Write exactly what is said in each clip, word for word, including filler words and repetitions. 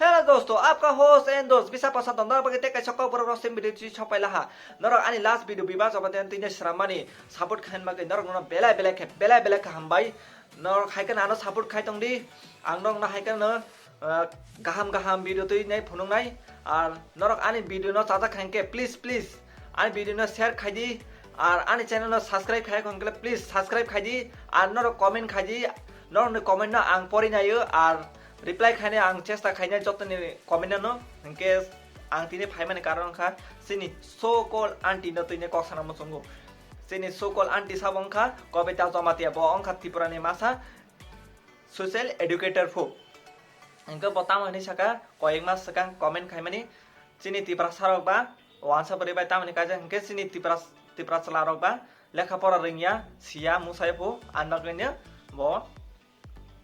Hello dosto, apka host and dost, bisa pasa dondar bagi tekai sokok borok rosem video chi sopai laha. Norok ani last video biba jaba den tine sramani support khain bagi norok no belai belai khe, belai belai khe hambai. Norok hai khe nano support khai tong di, ang norok no hai khe no, ah, gaham gaham video twi nai phunuk nai. Ar norok ani video no chajak khain khe, please, please, ani video no share khai di. Ar ani channel no subscribe khai khon khle, please subscribe khai di. Ar norok comment khai di, norok ni comment no ang pori naio. Ar reply khainai ang chesta khainai jotoni comment no, hinkhe ang tini phaimani karon wngkha chini so called aunty no tini kok sana muchungo. Chini so called aunty sabo wngkha Kobita Jamatia, bo wngkha Tripura ni masa social educator phu. Hinkhe bo tamo hinwi saka, koyek mas swkang comment khaimani chini Tiprasa rok ba wansa bwrwi bai tamoni kaijak hinkhe chini Tipra, Tipra chwla rok ba lekha pora rwngya, siya, musaya phu, ang bagwino bo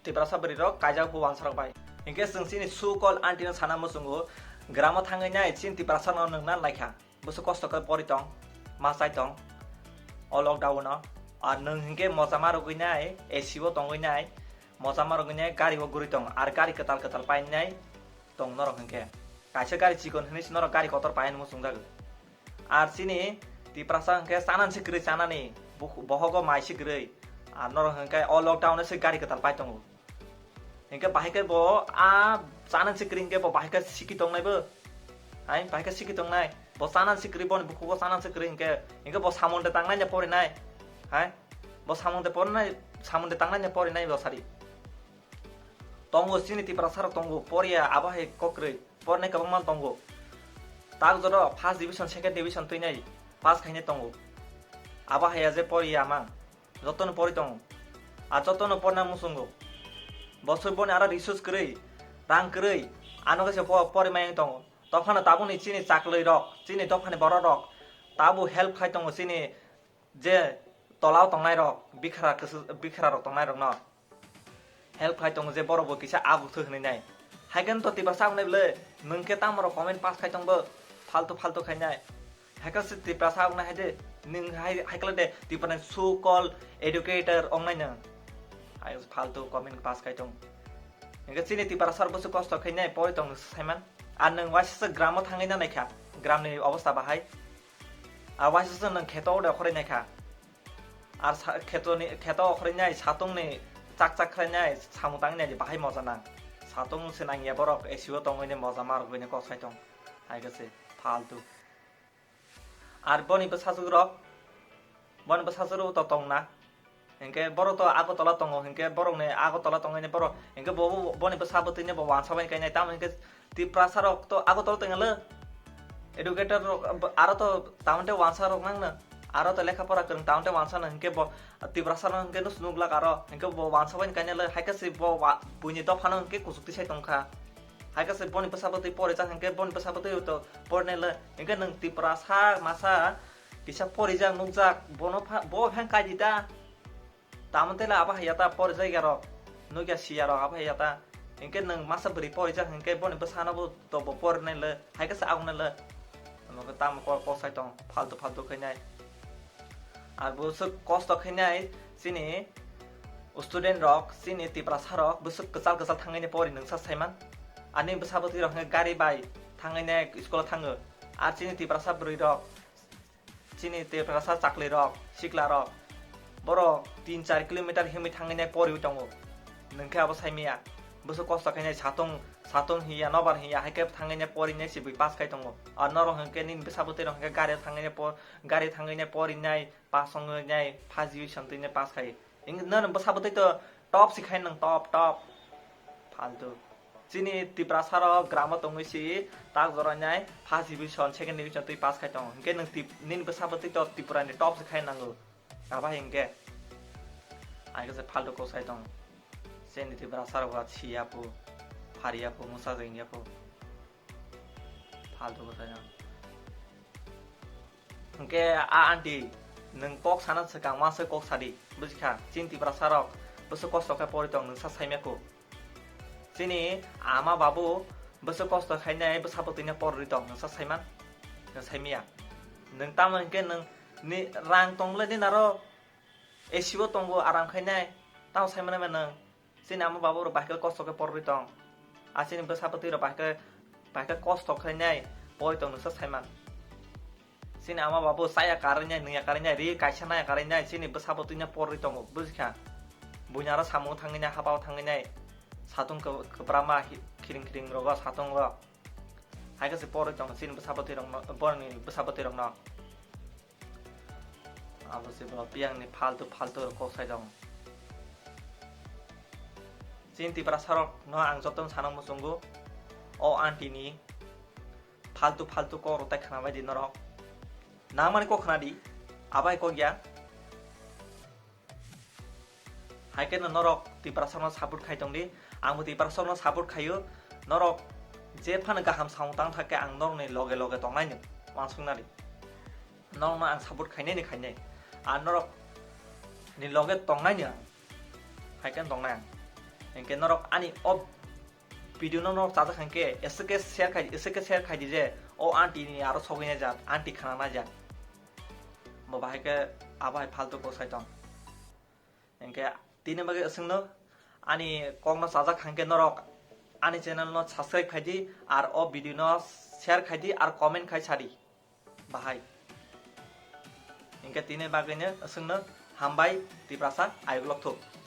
Tiprasa bwrwi rok kaijak phu wansa rok bai. Hinkhe chwng chini so called aunty no sana muchungo, gramo thangwi nai chini Tiprasa no nwngna laikha. Bwswk kosto khe pori tong, ma chai tong o lockdown o. Ar nwng hinkhe moja ma rwgwi nai, A C o tongwi nai, moja ma rwgwi nai, gari o guri tong, ar gari kwtal kwtal painai tong norok hinkhe. Kaisa gari chikon hinwi se norok gari kotor painai muchungjagwi. Ar chini Tiprasa hinkhe chanani se kwrwi chanani, bohogo mai se kwrwi. Ar norok hinkhe o lockdown o se gari kwtal pai tongo. Hinkhe bahai khe bo a chanani se kwrwi hinkhe bo bahai khe siki tongnai bo. Hai, bahai khe siki tongnai. Bo chanani se kwrwi, boni bukhugo chanani se kwrwi hinkhe, hinkhe bo samung de tangnai ne porinai. Hai, bo samung de porinai, samung de tangnai ne porinai bo sari. Tongo chini Tiprasa rok tongo, poriya abo hai kokrwi, pornai kwbangma tongo. Tak joro first division, second division twinai pass khainai tongo. Abo haiya je poriya mang. Jotono pori tongo. A jotono porna muchungo. Bosor boni aro resource kwrwi, rang kwrwi, ano khe se po-, pori mayung tongo. Tophano tabukni chini chaklwi rok, chini dophani borok rok, tabu help khai tongo chini je tolao tongnai rok, bikhara kwswk, bikhara rok tongnai rokno. Help khai tongo je borok bo kisa abu thwk hinwi nai. Hai khe to Tiprasa wngnai bwle, nwng khe tamo rok comment pass khai tong bo, faltu faltu khai nai. Hai khe se Tiprasa wngnai hai de, nwng hai, hai khe de Tiprasa so called educator wngnai nwng. Hai faltu comment pass khai tong. Hinkhe chini Tiprasa rok bwswk kosto khai nai pori tong saiman. Ar nwng waisa se gramo thangwi na naikha, gramni obostha bahai. Ar waisa se nwng kheto de okhorwi naikha. Ar sa-, khetoni, kheto okhorwi nai, satungni chak chak khlai nai, samung tangwi nai bahai moja nang. Satung se nangya borok, A C o tongwi nai moja ma rwgwi nai kok sai tong. Hai khe se faltu. Ar boni bwsajwk rok, boni bwsajwk rok to tong na. Hinkhe borok to Agartala tongo, hinkhe borokni Agartala tongwi nai borok, hinkhe bo, bo, boni bwsa bwtwi nai bo wansa bai kainai, tamo hinkhe Tiprasa rok to Agartala tongya le. Educator rok, aro to tamante wansa rok nang na. Aro to lekha pora kwrwng tamante wansa nang hinkhe bo Tiprasa no hinkhe no swnukglak aro. Hinkhe bo wansa bai kainai le, hai khe se bo wa-, buini dopha no hinkhe kuchuk tisai tongkha. Hai khe se boni bwsa bwtwi porijak hinkhe boni bwsa bwtwi to porinai le. Hinkhe nwng Tiprasa masa kisa porijak nukjak, bono pha-, bo phang kai di ta. Tamo tela abo haiya ta porijak ya rok. Nukya siya rok abo haiya ta. Hinkhe nwng masa bwrwi porijak hinkhe boni bwsano bo to bo porinai le. Hai khe se agonai le. Omo khe tamo kok, kok sai tong, faltu faltu khainai. Ar bwswk kosto khainai chini student rok, chini Tiprasa rok bwswk kwchal kwchal thangwi nai pori nwngsa saiman. Ani bwsa bwtwi rok hinkhe gari bai thangwi nai school o thango. Ar chini Tiprasa bwrwi rok, chini Tiprasa chakli rok, sikla rok, borok tin char kilometer himwi thangwi nai poriwi tongo. Nwng khe abo saimaya. Bwswk kosto khainai satung, satung hiya, nobar hiya, hai khe thangwi nai porinai se bui pass khai tongo. Ar norok hinkhe nini bwsa bwtwi rok hinkhe gari o thangwi nai por-, gari thangwi nai porinai, pass wngwi nai, first division twi nai pass khai. Hinkhe nini bwsa bwtwi to top se khai nwng top, top. Faltu. Chini Tiprasa rok gramo tongwi si tak jora nai first division, second division twi pass khai tongo. Hinkhe nwng tip-, nini bwsa bwtwi to Tripura ni top se khai nango. Abo hai hinkhe. Ai khe se faltu kok sai tong. Chini Tiprasa rok ba siya phu, phariya phu, mwsa jengya phu. Faltu bwsai no. Hinkhe a aunty, nwng kok sana swkang ma se kok sadi, bujikha, chini Tiprasa rok bwswk kosto khe pori tong nwng sa saimya kho. Chini ama babu bwswk kosto khainai bwsa bwtwi no porwi tong nwng sa saiman, nwng saimya. Nwng tamo hinkhe nwng ni rang tong le nini aro A C o tongo aram khainai, tamo saimano mano. Chini ama babu rok bahai khe kosto khe porwi tong. Asini bwsa bwtwi rok bahai khe, bahai khe kosto khlainai, pori tongno se saiman. Chini ama babu chaya karwi nai, nungya karwi nai, ri kaisa naya karwi nai, chini bwsa bwtwi no porwi tongo, bujikha. Buini aro samung thangwi nai, hapao thangwi nai, satung kw-, kwbramma hi-, khiring khiring rogo, satung rok. Hai khe se porwi tongo, chini bwsa bwtwi rokno, borokni bwsa bwtwi rokno. Abo se bo piyang ni faltu faltu rok kok sai tong. Chini Tiprasa rok no ang jotono sana muchungo, o aunty ni faltu faltu kok rok tai khna bai di norok. Nang mani kok khna di, abai kok ya. Hai khe no norok Tiprasa no support khai tong di, ang bo Tiprasa no support khaio, norok je phano kaham samung tang thak khe ang norok ni loge loge tongnai no, wansuk nai di. Norokno ang support khainai ni khainai. Ar norok ni loge tongnai ni ang. Hai khe tongnai ang. Hinkhe norok ani o video no norok chajak hinkhe eswk khe share khai, eswk khe share khai di je o aunty ni aro sogwi nai jak, aunty khna nai jak. Bo bahai khe abo hai faltu kok sai tong. Hinkhe tini bagwi aswkno ani kokno chajak hinkhe norok ani channel no subscribe khai di, ar o video no share khai di, ar comment khai sa di. Bahai. Hinkhe tini bagwino aswkno hambai Tiprasa ayuk lokthuk.